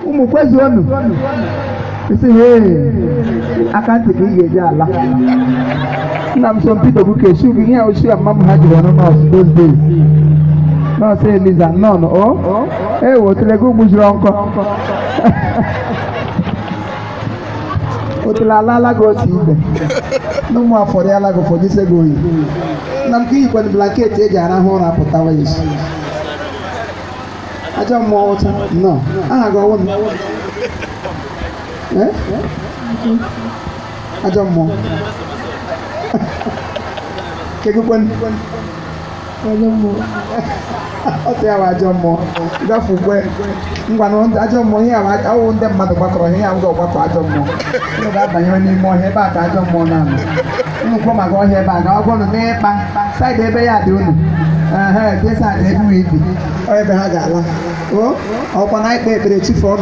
Ụmụ kwezuonu. Isi hee, aka ntị ka ị ga-eji ala. Nna m so Peter Obuke shoe gị ihe a shoe mma m ha jiri ọrụ nọọsụ those days. Nọọsụ Eliza nọn o ewo otele gị gbujiri ọnkọ. Otele alala gị otu ibe. Na ụmụ afọrịala gị ụfọdụ ise gị oyi. Nna m ka iyikwana blanket eji arahụ ụra pụtawa isi. Ajọ mmụọ ụcha nnọọ. Aha gị ọwụ m? Eh? Ajọ mmụọ. Kegịkwen. Ajọ mmụọ. Ọ sị ya bụ ajọ mmụọ. Gafe ukwe. Ngwanụ ajọ mmụọ ihe a awụ ndị mmadụ gbakọrọ ihe awụ ọgbakọ ajọ mmụọ. Unu ga-abanye n'ime ọhịa ebe a ka ajọ mmụọ na-anọ. Unu kwuo maka ọhịa ebe a ga ọgwọnụ n'ịkpa side ebe ya dị unu. Ehe, jee side ebe ibi. Ọ ebe ha ga-ala. O ọkwa na ikpe ekpere chifu ọnụ.